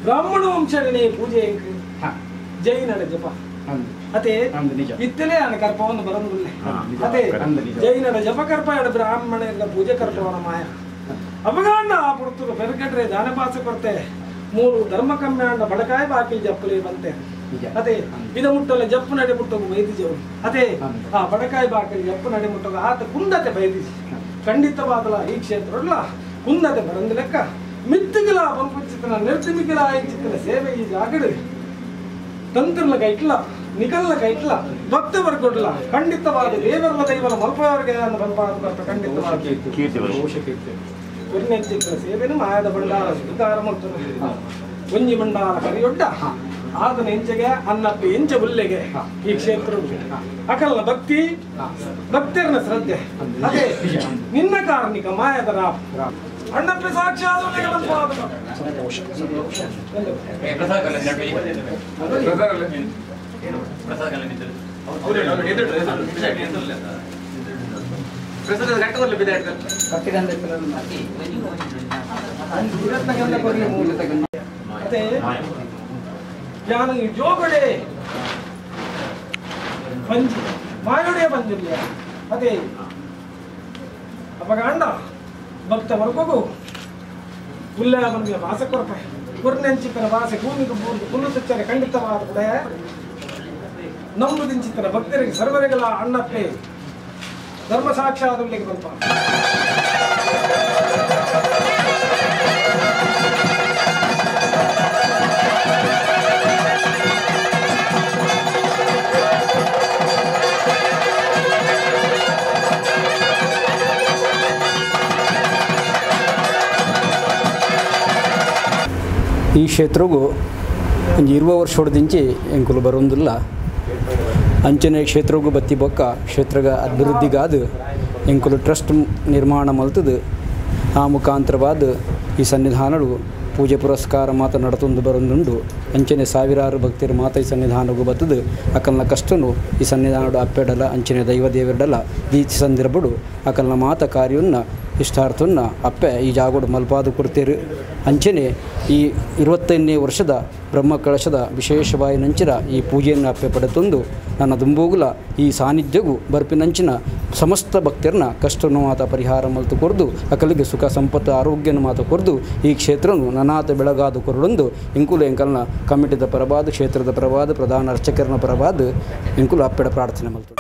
ಬ್ರಾಹ್ಮಣ ವಂಶನೇ ಪೂಜೆ ಇಂಕ್ ಜೈನಡ ಜಪ ಅದೇ ಇತ್ತಲೇ ಅನ ಕರ್ಪವನ್ನು ಬರಂದುಲ್ಲೆ ಅದೇ ಜೈನಡ ಜಪ ಕರ್ಪ ಎಡ ಬ್ರಾಹ್ಮಣ ಪೂಜೆ ಕರ್ಪವನ ಮಾಯ ಅಪಗಾಂಡ ಆ ಪುರ್ತುರು ಬೆರಗಡ್ರೆ ದಾನಪಾಸ ಕೊರ್ತೆ ಮೂರು ಧರ್ಮ ಕಮ್ಯಾಂಡ ಬಡಕಾಯ ಬಾಕಿ ಜಪ್ಪಲೆ ಬಂತೆ ಅದೇ ಇದ ಮುಟ್ಟಲ್ಲ ಜಪ್ಪು ನಡೆ ಮುಟ್ಟೋಗು ಬೈದಿಜವು ಅದೇ ಆ ಬಡಕಾಯಿ ಬಾಕಿ ಜಪ್ಪು ನಡೆ ಮುಟ್ಟೋಗು ಆತ ಕುಂದತೆ ಬೈದಿಜಿ ಖಂಡಿತವಾದಲ ಈ ಕ್ಷೇತ್ರಲ್ಲ ಕುಂದತೆ ಬರಂದ ಲೆಕ್ಕ ಮಿತ್ತಿಗಿಲ ಬಂಪುಚಿತನ ನಿರ್ತಿಮಿಗಿಲ ಇಂಚಿತನ ಸೇವೆ ಈ ಜಾಗಡು ತಂತ್ರಲ ಕೈಟ್ಲ ನಿಕಲ್ಲ ಕೈಟ್ಲ ಭಕ್ತ ವರ್ಗೊಡ್ಲ ಖಂಡಿತವಾದ ದೇವರ ದೈವನ ಮಲ್ಪವರಿಗೆ ಬಂಪಾದ ಖಂಡಿತವಾದ ಕುರ್ನೆಂಚಿತ್ರ ಸೇವೆನು ಮಾಯದ ಭಂಡಾರ ಸ್ವೀಕಾರ ಮಾಡ್ತಾನೆ ಒಂಜಿ ಭಂಡಾರ ಕರಿಯೊಡ್ಡ ಆತನ ಎಂಚೆಗೆ ಅನ್ನಪ್ಪ ಎಂಚ ಬುಲ್ಲೆಗೆ ಈ ಕ್ಷೇತ್ರ ಅಕಲ್ನ ಭಕ್ತಿ ಭಕ್ತರನ ಶ್ರದ್ಧೆ ಅದೇ ನಿನ್ನ ಕಾರ್ಣಿಕ ಮಾಯದ ರಾಮ ಅಣ್ಣಪ್ಪ ಸಾಕ್ಷಾತ್ ಅದೇ ಯಾನು ಜೋಗಡೆ ಪಂಜಿ ಮಾಯೋಡೆ ಪಂಜಿಲ್ಲ ಅದೇ ಅಪಗಾಂಡ ಭಕ್ತ ವರ್ಗಗೂ ಉಲ್ಲ ಬಂದಿಯ ವಾಸ ಕೊರಪೆ ಕುರ್ನೆಂಚಿತನ ವಾಸೆ ಭೂಮಿಗೆ ಬೂರ್ದು ಕುಲ್ಲು ತುಚ್ಚರೆ ಖಂಡಿತವಾದ ಕೂಡ ನಂಬುದಿಂಚಿತನ ಭಕ್ತರಿಗೆ ಸರ್ವರಿಗಳ ಅಣ್ಣಪ್ಪೆ ಧರ್ಮ ಸಾಕ್ಷಾತ್ ಬಂಪ ಈ ಕ್ಷೇತ್ರಗೂ ಒಂಜಿ 20 ವರ್ಷದಿಂಚಿ ಎಂಕುಲು ಬರೋಂದಿಲ್ಲ ಅಂಚನೆ ಕ್ಷೇತ್ರಗೂ ಬತ್ತಿ ಬೊಕ್ಕ ಕ್ಷೇತ್ರದ ಅಭಿವೃದ್ಧಿಗಾದ ಎಂಕುಲು ಟ್ರಸ್ಟ್ ನಿರ್ಮಾಣ ಮಲ್ತದು ಆ ಮುಖಾಂತರವಾದ ಈ ಸನ್ನಿಧಾನಡು ಪೂಜೆ ಪುರಸ್ಕಾರ ಮಾತ ನಡತೊಂದು ಬರೋಂದುಂಡು ಅಂಚನೆ ಸಾವಿರಾರು ಭಕ್ತರು ಮಾತ ಈ ಸನ್ನಿಧಾನಗೂ ಬತ್ತದು ಅಕಲ್ನ ಕಷ್ಟನು ಈ ಸನ್ನಿಧಾನಡು ಅಪ್ಪೆಡಲ ಅಂಚನೆ ದೈವ ದೇವರಡಲ ದೀಚ ಸಂದರ್ಭಡು ಅಕಲ್ನ ಮಾತ ಕಾರ್ಯವನ್ನು ಇಷ್ಟಾರ್ಥವನ್ನು ಅಪ್ಪೆ ಈ ಜಾಗೋಡು ಮಲ್ಪಾದು ಕೊಡ್ತೇರು ಅಂಚನೆ ಈ 25ನೇ ವರ್ಷದ ಬ್ರಹ್ಮಕಳಶದ ವಿಶೇಷವಾಗಿ ನಂಚಿನ ಈ ಪೂಜೆಯನ್ನು ಅಪ್ಪೆ ಪಡೆತೊಂದು ನನ್ನ ದುಂಬೂಗುಲ ಈ ಸಾನ್ನಿಧ್ಯಗೂ ಬರ್ಪಿನಂಚಿನ ಸಮಸ್ತ ಭಕ್ತರನ್ನ ಕಷ್ಟವನ್ನು ಮಾತ ಪರಿಹಾರ ಮಲ್ತು ಕೊರ್ದು ಅಕಲಿಗೆ ಸುಖ ಸಂಪತ್ತು ಆರೋಗ್ಯನ ಮಾತು ಕೊರ್ದು ಈ ಕ್ಷೇತ್ರನು ನನಾತ ಬೆಳಗಾದು ಕೊರಡೊಂದು ಇಂಕುಲು ಎಂಕಲ್ನ ಕಮಿಟಿದ ಪರವಾದ ಕ್ಷೇತ್ರದ ಪರವಾದ ಪ್ರಧಾನ ಅರ್ಚಕರನ ಪರವಾದ ಇಂಕುಲು ಅಪ್ಪೆಡ ಪ್ರಾರ್ಥನೆ ಮಲ್ತು.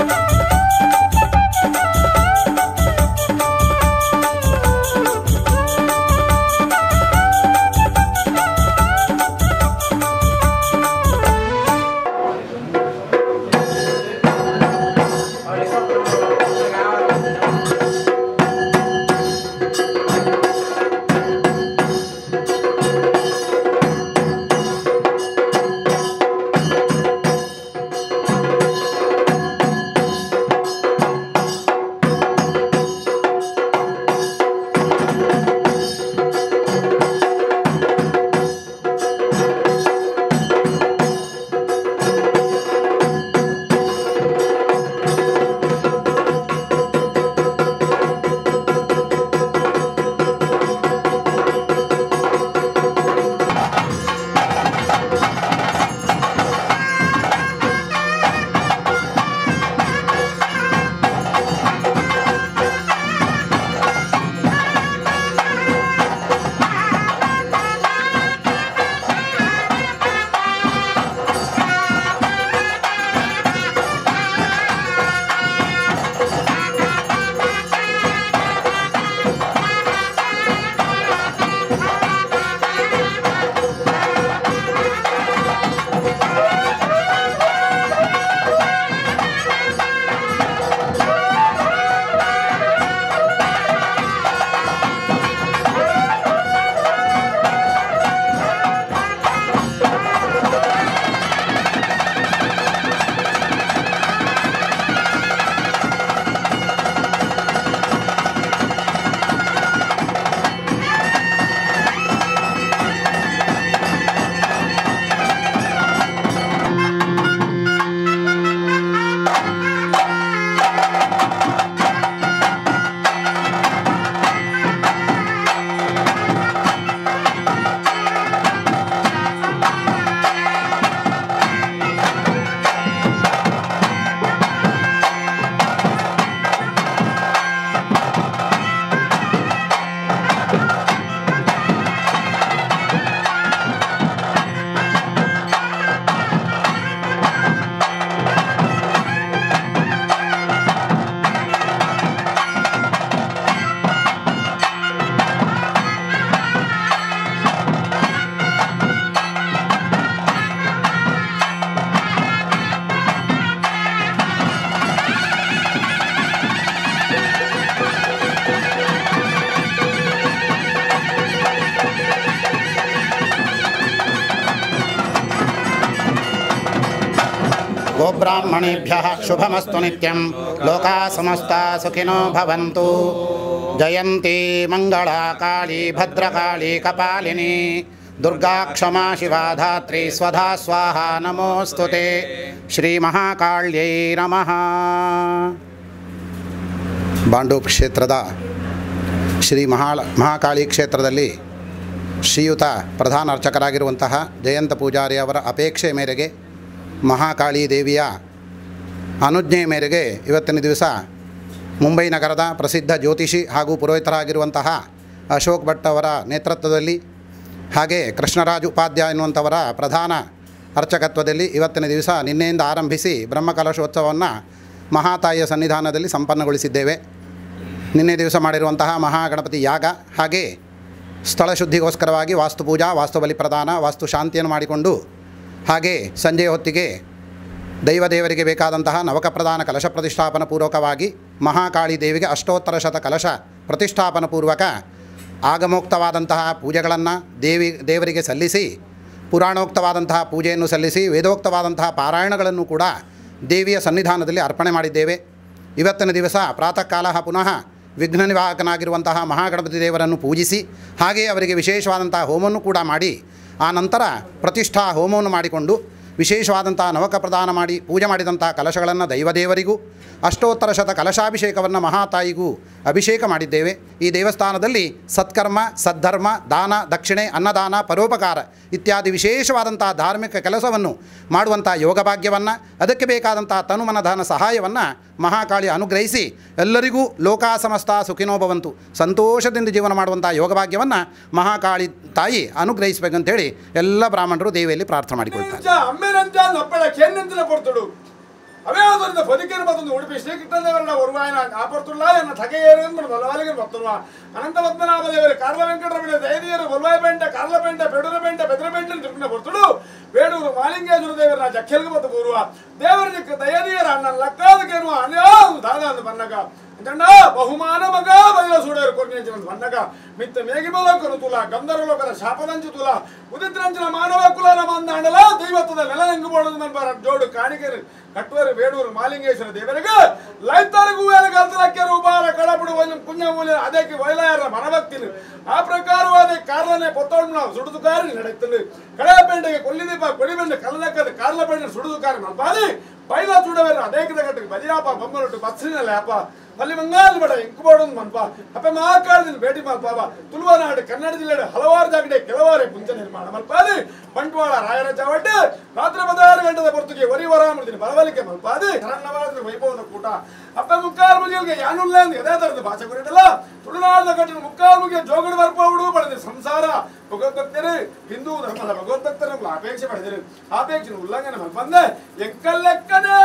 ಗೋಬ್ರಾಹ್ಮಣೇಭ್ಯಃ ಶುಭಮಸ್ತು ನಿತ್ಯಂ ಲೋಕಾ ಸಮಸ್ತಾ ಸುಖಿನೋ ಭವಂತು. ಜಯಂತಿ ಮಂಗಳಾ ಕಾಳಿ ಭದ್ರಕಾಳಿ ಕಪಾಲಿನಿ ದುರ್ಗಾ ಕ್ಷಮಾ ಶಿವಾ ಧಾತ್ರಿ ಸ್ವಧಾ ಸ್ವಾಹಾ ನಮೋಸ್ತುತೆ. ಶ್ರೀ ಮಹಾಕಾಳ್ಯೈ ನಮಃ. ಬಾಂಡೂಪ್ ಕ್ಷೇತ್ರದ ಶ್ರೀ ಮಹಾಕಾಳಿ ಕ್ಷೇತ್ರದಲ್ಲಿ ಶ್ರೀಯುತ ಪ್ರಧಾನ ಅರ್ಚಕರಾಗಿರುವಂತಹ ಜಯಂತ ಪೂಜಾರಿ ಅವರ ಅಪೇಕ್ಷೆ ಮೇರೆಗೆ ಮಹಾಕಾಳಿ ದೇವಿಯ ಅನುಜ್ಞೆಯ ಮೇರೆಗೆ ಇವತ್ತಿನ ದಿವಸ ಮುಂಬೈ ನಗರದ ಪ್ರಸಿದ್ಧ ಜ್ಯೋತಿಷಿ ಹಾಗೂ ಪುರೋಹಿತರಾಗಿರುವಂತಹ ಅಶೋಕ್ ಭಟ್ ಅವರ ನೇತೃತ್ವದಲ್ಲಿ ಹಾಗೆ ಕೃಷ್ಣರಾಜ್ ಉಪಾಧ್ಯಾಯ ಎನ್ನುವಂಥವರ ಪ್ರಧಾನ ಅರ್ಚಕತ್ವದಲ್ಲಿ ಇವತ್ತಿನ ದಿವಸ ನಿನ್ನೆಯಿಂದ ಆರಂಭಿಸಿ ಬ್ರಹ್ಮಕಲಶೋತ್ಸವವನ್ನು ಮಹಾತಾಯಿಯ ಸನ್ನಿಧಾನದಲ್ಲಿ ಸಂಪನ್ನಗೊಳಿಸಿದ್ದೇವೆ. ನಿನ್ನೆ ದಿವಸ ಮಾಡಿರುವಂತಹ ಮಹಾಗಣಪತಿ ಯಾಗ ಹಾಗೆ ಸ್ಥಳ ಶುದ್ಧಿಗೋಸ್ಕರವಾಗಿ ವಾಸ್ತುಪೂಜಾ, ವಾಸ್ತುಬಲಿ ಪ್ರದಾನ, ವಾಸ್ತು ಶಾಂತಿಯನ್ನು ಮಾಡಿಕೊಂಡು ಹಾಗೆ ಸಂಜೆ ಹೊತ್ತಿಗೆ ದೈವದೇವರಿಗೆ ಬೇಕಾದಂತಹ ನವಕಪ್ರಧಾನ ಕಲಶ ಪ್ರತಿಷ್ಠಾಪನ ಪೂರ್ವಕವಾಗಿ ಮಹಾಕಾಳಿ ದೇವಿಗೆ ಅಷ್ಟೋತ್ತರ ಶತ ಕಲಶ ಪ್ರತಿಷ್ಠಾಪನ ಪೂರ್ವಕ ಆಗಮೋಕ್ತವಾದಂತಹ ಪೂಜೆಗಳನ್ನು ದೇವರಿಗೆ ಸಲ್ಲಿಸಿ, ಪುರಾಣೋಕ್ತವಾದಂತಹ ಪೂಜೆಯನ್ನು ಸಲ್ಲಿಸಿ, ವೇದೋಕ್ತವಾದಂತಹ ಪಾರಾಯಣಗಳನ್ನು ಕೂಡ ದೇವಿಯ ಸನ್ನಿಧಾನದಲ್ಲಿ ಅರ್ಪಣೆ ಮಾಡಿದ್ದೇವೆ. ಇವತ್ತಿನ ದಿವಸ ಪ್ರಾತಃ ಕಾಲ ಪುನಃ ವಿಘ್ನ ನಿವಾಹಕನಾಗಿರುವಂತಹ ಮಹಾಗಣಪತಿ ದೇವರನ್ನು ಪೂಜಿಸಿ ಹಾಗೆಯೇ ಅವರಿಗೆ ವಿಶೇಷವಾದಂತಹ ಹೋಮವನ್ನು ಕೂಡ ಮಾಡಿ ಆ ನಂತರ ಪ್ರತಿಷ್ಠಾ ಹೋಮವನ್ನು ಮಾಡಿಕೊಂಡು ವಿಶೇಷವಾದಂತಹ ನವಕ ಪ್ರದಾನ ಮಾಡಿ ಪೂಜೆ ಮಾಡಿದಂತಹ ಕಲಶಗಳನ್ನು ದೈವದೇವರಿಗೂ ಅಷ್ಟೋತ್ತರ ಶತ ಕಲಶಾಭಿಷೇಕವನ್ನು ಮಹಾತಾಯಿಗೂ ಅಭಿಷೇಕ ಮಾಡಿದ್ದೇವೆ. ಈ ದೇವಸ್ಥಾನದಲ್ಲಿ ಸತ್ಕರ್ಮ, ಸದ್ಧರ್ಮ, ದಾನ, ದಕ್ಷಿಣೆ, ಅನ್ನದಾನ, ಪರೋಪಕಾರ ಇತ್ಯಾದಿ ವಿಶೇಷವಾದಂತಹ ಧಾರ್ಮಿಕ ಕೆಲಸವನ್ನು ಮಾಡುವಂಥ ಯೋಗಭಾಗ್ಯವನ್ನು, ಅದಕ್ಕೆ ಬೇಕಾದಂತಹ ತನುಮನಧನ ಸಹಾಯವನ್ನು ಮಹಾಕಾಳಿ ಅನುಗ್ರಹಿಸಿ ಎಲ್ಲರಿಗೂ ಲೋಕಾ ಸಮಸ್ತ ಸುಖಿನೋ ಭವಂತು, ಸಂತೋಷದಿಂದ ಜೀವನ ಮಾಡುವಂಥ ಯೋಗಭಾಗ್ಯವನ್ನು ಮಹಾಕಾಳಿ ತಾಯಿ ಅನುಗ್ರಹಿಸಬೇಕಂತೇಳಿ ಎಲ್ಲ ಬ್ರಾಹ್ಮಣರು ದೇವಿಯಲ್ಲಿ ಪ್ರಾರ್ಥನೆ ಮಾಡಿಕೊಳ್ತಾರೆ. ಅವೇದರಿಂದ ಬದುಕಿನ ಮತ್ತೊಂದು ಉಡುಪಿ ಶ್ರೀಕೃಷ್ಣದೇವರನ್ನ ಒರುವಾಯನ ಆಪರ್ತುಳ್ಳ ಎನ್ನ ತಗೆಯೇರು ಬಲವಾಲಿಗೆ ಬರ್ತುವ ಅನಂತ ಪದ್ಮನಾಭ ದೇವರು ಕಾರ್ಲ ವೆಂಕಟರಮಣ ದಯದಿಯರು ಬೊಲ್ವಾಯಪೇಂಟೆ ಕಾರ್ಲಪೇಂಟೆ ಪೆಡೂರಪೇಂಟೆ ಬೆದರಪೇಂಟೆ ತಿರುಗಿನ ಬರ್ತುಡು ಬೇಡೂರು ಮಾಲಿಂಗೇಶ್ವರ ದೇವರನ್ನ ಜಕ್ಕೆಲ್ಗೆ ಮತ್ತು ಕೂರುವ ದೇವರ ದಯದಿಯರ ಅಣ್ಣ ಲಕ್ಕಾದಕ್ಕೇನು ಅನ್ಯಾ ದಾದ ಅಂದು ಬನ್ನಗ ಅಂಚಣ್ಣ ಬಹುಮಾನ ಮಗ ಬಯಲ ಸೂಡೇರು ಕೊರ್ನಿಂಚಿನ ಬನ್ನಗ ಮಿತ್ತ ಮೇಗಿಬಲಕರು ತುಲ ಗಂಧರ್ವಲೋಕದ ಶಾಪದಂಚು ತುಲ ಉದಿತ್ರಂಚಿನ ಮಾನವ ಕುಲನ ಮಂದಾಂಡಲ ದೈವತ್ವದ ನೆಲನೆಂಗು ಬೋಡದು ಮನ್ಬಾರ ಜೋಡು ಕಾಣಿಕೆರು ಕಟ್ಟುವರು ಬೇಡೂರು ಮಾಲಿಂಗೇಶ್ವರ ದೇವರಿಗೆ ಲೈತಾರಿಗೂ ಗಲ್ತಲಕ್ಕೆ ರೂಪಾರ ಕಳಪಡು ಪುಣ್ಯ ಮೂಲ ಅದಕ್ಕೆ ವೈಲಾಯರ ಮನಭಕ್ತಿನ ಆ ಪ್ರಕಾರವಾದ ಕಾರ್ಲನೆ ಪೊತ್ತೊಂಡು ನಾವು ಸುಡುದುಕಾರಿ ನಡೆಯುತ್ತದೆ ಕಳೆಯಪೇಂಟೆಗೆ ಕೊಲ್ಲಿದೀಪ ಕೊಡಿಬೆಂಡೆ ಕಲ್ಲದಕ್ಕದ ಕಾರ್ಲಪೇಂಟೆ ಸುಡುದುಕಾರಿ ಮಲ್ಪಾದಿ ಬೈಲ ಚೂಡವೇರ ಅದೇಕದ ಕಟ್ಟಿಗೆ ಬಲಿಯಾಪ ಬೊಮ್ಮಲೊಟ್ಟು ಬಸ್ಸಿನ ಲ್ಯಾಪ ಅಲ್ಲಿ ಮಂಗಾಲ್ ಬಡ ಇಂಕುಬೋಡೊಂದು ಮನ್ಪ ಅಪ್ಪ ಮಹಾಕಾಲದಲ್ಲಿ ಭೇಟಿ ಮಲ್ಪಾವ ತುಳುವನಾಡು ಕನ್ನಡ ಜಿಲ್ಲೆ ಹಲವಾರು ಜಾಗಡೆ ಕೆಲವಾರು ಪುಂಚ ನಿರ್ಮಾಣ ಮಲ್ಪಾದಿ ಬಂಟ್ವಾಳ ರಾಯರ ಚಾವಡ್ಡೆ ರಾತ್ರಿ 16 ಗಂಟೆದ ಹೊರತುಗೆ ಒರಿ ವರಾಮೃತಿನ ಬಲವಲಿಕೆ ಮಲ್ಪಾದಿ ಶರಣವಾದ ವೈಭವದ ಕೂಟ ಅಪ್ಪ ಮುಕ್ಕಾಲು ಮುಗಿಯಲ್ಗೆ ಯಾನುಲ್ಲ ಅಂತ ಎದೇ ತರದ ಭಾಷೆ ಕುರಿತಲ್ಲ ತುಳುನಾಡದ ಕಟ್ಟಿನ ಮುಕ್ಕಾಲು ಮುಗಿಯ ಜೋಗಡು ಬರ್ಪೌಡು ಪಡೆದ ಸಂಸಾರ ಭಗವದ್ಭಕ್ತರು ಹಿಂದೂ ಧರ್ಮದ ಭಗವದ್ಭಕ್ತರು ಅಪೇಕ್ಷೆ ಪಡೆದರು ಆಪೇಕ್ಷೆ ಉಲ್ಲಂಘನೆ ಮಲ್ಪಂದೆ ಎಕ್ಕಲೆಕ್ಕನೇ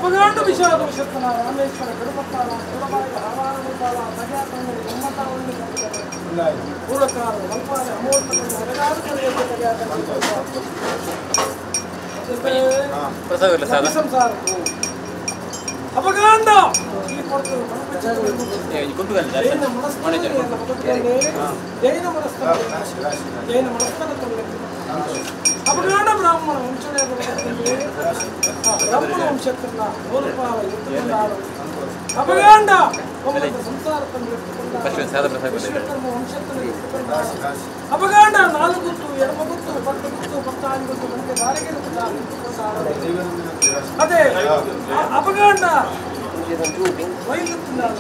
ಅಪಗಾಂಡ ವಿಷಾದ ವಿಷತ್ತನ ರಾಮೇಶ್ವರ ಕಡುಪತ್ತಾಲ ಕುಡಬಾಯಿದ ಹಾವಾರಮುದ್ದಾಲ ತಗ್ಯಾತಂಗಡಿ ಒಮ್ಮತಾವಲ್ಲಿ ಪೂರ್ವಕಾರ ಮಲ್ಪಾಲೆ ಅಮೋರ್ತಕೊಂಡು ಅಡಗಾದ ಕಡೆಯಲ್ಲಿ ತಗ್ಯಾತಂಗಡಿ ಸಂಸಾರಕ್ಕೂ ಅಪಗಾಂಡ ಈ ಕೊಡ್ತು ಜೈನ ಮನಸ್ಥನ ಜೈನ ಮನಸ್ಥನ ಜೈನ ಮನಸ್ಥನ ಅಪಗಾಂಡ ಬ್ರಾಹ್ಮಣ ವಂಶನೇ ಬ್ರಾಹ್ಮಣ ವಂಶಕ್ಕನ್ನ ಮೂಲಪಾಲ ಎತ್ತುಕೊಂಡಾರು ಅಪಗಾಂಡ ಸಂಸಾರ ವಿಶ್ವಕರ್ಮ ವಂಶಕ್ಕನ್ನು ಎತ್ತುಕೊಂಡಾರು ಅಪಗಾಂಡ ನಾಲ್ಕು ಗುತ್ತು ಎಡಮ ಗುತ್ತು ಪತ್ತು ಗುತ್ತು ಪತ್ತಾರು ಗುತ್ತು ಮನಕ್ಕೆ ದಾರಿಗೆ ಎತ್ತುಕೊಂಡಾರು ಅದೇ ಅಪಗಾಂಡ వైలుతున్నారు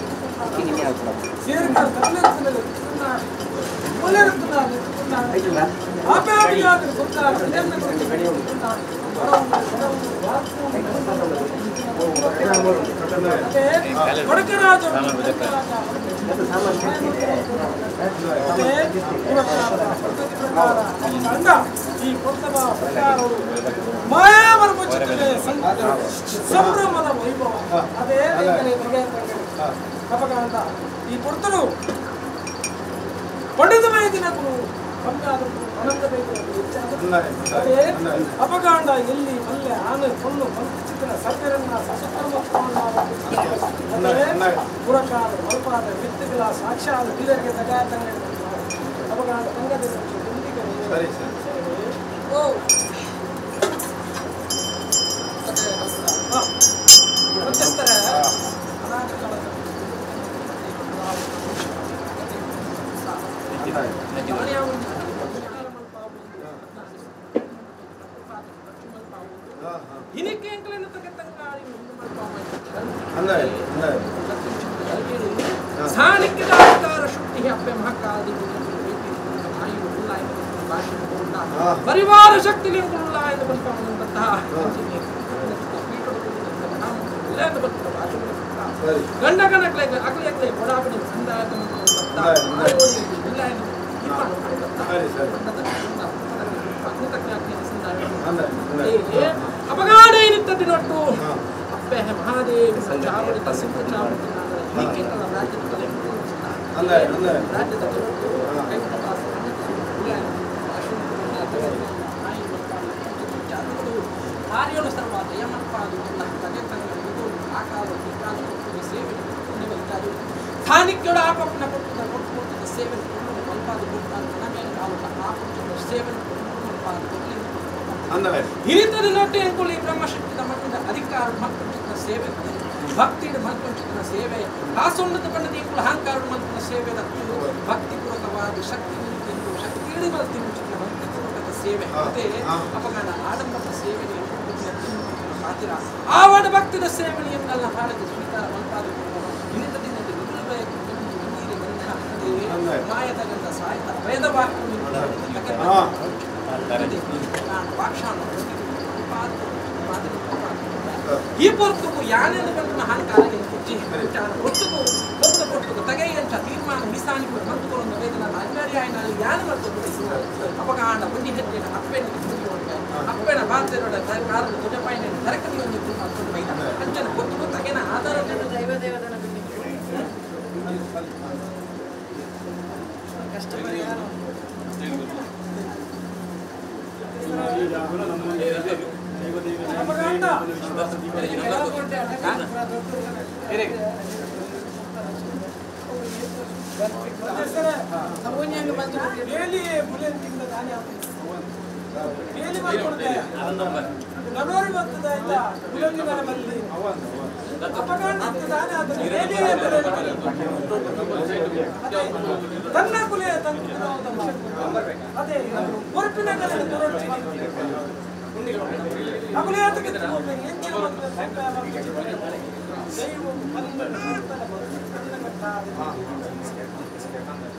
ಸಂಭ್ರಮದ ವೈಭವ ಅದೇ ಅಪಗಾಂಡ ಈ ಪೊರ್ತರು ಪಂಡಿತ ವೈದ್ಯನಗಳು ಕಮ್ಮಿ ಆದರೂ ಅನಂತ ವೈದ್ಯರು ಅದೇ ಅಪಗಾಂಡ ಎಲ್ಲಿ ಮಲ್ಲೆ ಆನೆ ಕೊಲ್ಲು ಮಂತ್ರ ಸರ್ವರನ್ನ ಸಸುಕರ್ಮ ಪುರಕಾರ ಮಲ್ಪಾದ ವ್ಯಕ್ತಿಗಳ ಸಾಕ್ಷಾತ್ ಬೀದರ್ಗೆ ತಗಾತಂಗ ಅಪಗಾಂಡ ತಂಗದ ಓ ಮಧ್ಯಸ್ಥರ ಪರಿವಾರ ಶಕ್ತಿ ಅಧಿಕಾರ ಮಲ್ಪಂಚಿನ ಸೇವೆ ಭಕ್ತಿ ಮಲ್ಪಂಚಿನ ಸೇವೆ ಕಾಸೊಂಡದ ಬಣ್ಣದ ಇಂಕುಲು ಅಹಂಕಾರ ಮಲ್ಪನ ಸೇವೆ ಭಕ್ತಿ ಪೂರ್ವಕವಾದ ಶಕ್ತಿ ಶಕ್ತಿ ಮಲ್ತಿನ ಭಕ್ತಿ ಪೂರ್ವಕದ ಸೇವೆ ಅದೇ ಅಪಗಾನ ಆಡಂಬರದ ಸೇವೆ ಪಾತಿರ ಆವಡ ಭಕ್ತಿದ ಸೇವನೆಯನ್ನೆಲ್ಲ ಹಾಡದ ಸ್ವೀಕಾರ ಮಲ್ಪಾದ ಇನ್ನಿತ ದಿನದ ವಿಪುಲ ಬಯಕು ಗಂಧ ಮಾಯದ ಗಂಧ ಸಾಹಿತ ವೇದ ಈ ಪೊರ್ತುಗು ಯಾನೆಂದು ಬಂದ ಅಹಂಕಾರ ಕುಚ್ಚಿ ಒಟ್ಟುಗು ಒಂದು ಕೊಟ್ಟುಗು ತಗೈಯಂತ ತೀರ್ಮಾನ ಮೀಸಾನಿಗೂ ಮಂತುಕೊಳೊಂದು ವೇದನ ಅನಿವಾರ್ಯ ಆಯ್ನಾಲು ಯಾನು ಮತ್ತು ಅಪಗಾಂಡ ಬುದ್ಧಿ ಹೆಜ್ಜೆನ ಅಪ್ಪೆನ ಅಪ್ಪೆನ ಬಾಂಧವ್ಯದ ಕಾರಣ ತುಜಪಾಯಿನ ತರಕತಿ ಒಂದು ಬೈದ ಅಂಚನ ಕೊಟ್ಟುಗು ತಗೆನ ಆಧಾರ ದೈವ ದೇವದನ ಕಷ್ಟ ಪರಿಹಾರ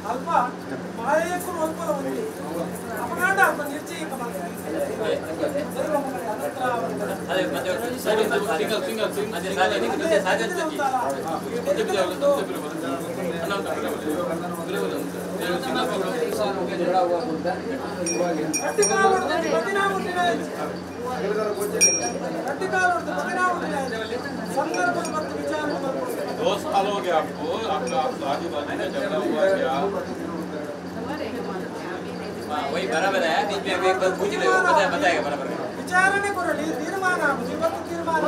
ಅಲ್ಪ ಮಾಯಕ್ಕೂ ಅಲ್ಪ ಅಪಗಾಂಡ ಅಲ್ಪ ನಿರ್ಜಯಿಕ दो साल हो गया आपको, आपका आजू बाजू में झगड़ा हुआ क्या? वही बराबर है, बीच में एक बार पूछ ले, वो बताएगा बराबर। ವಿಚಾರಣೆ ಕೊರಲಿ ತೀರ್ಮಾನ ಇವತ್ತು ತೀರ್ಮಾನ.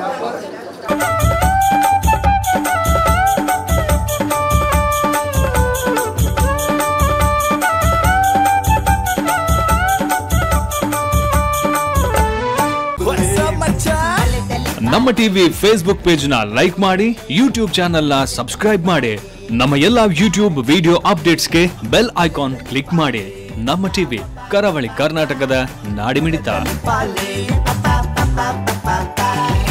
ನಮ್ಮ ಟಿವಿ ಫೇಸ್ಬುಕ್ ಪೇಜ್ ನ ಲೈಕ್ ಮಾಡಿ, ಯೂಟ್ಯೂಬ್ ಚಾನೆಲ್ ನ ಸಬ್ಸ್ಕ್ರೈಬ್ ಮಾಡಿ, ನಮ್ಮ ಎಲ್ಲಾ ಯೂಟ್ಯೂಬ್ ವಿಡಿಯೋ ಅಪ್ಡೇಟ್ಸ್ಗೆ ಬೆಲ್ ಐಕಾನ್ ಕ್ಲಿಕ್ ಮಾಡಿ. ನಮ್ಮ ಟಿವಿ, ಕರಾವಳಿ ಕರ್ನಾಟಕದ ನಾಡಿಮಿಡಿತ. Pa pa pa pa pa.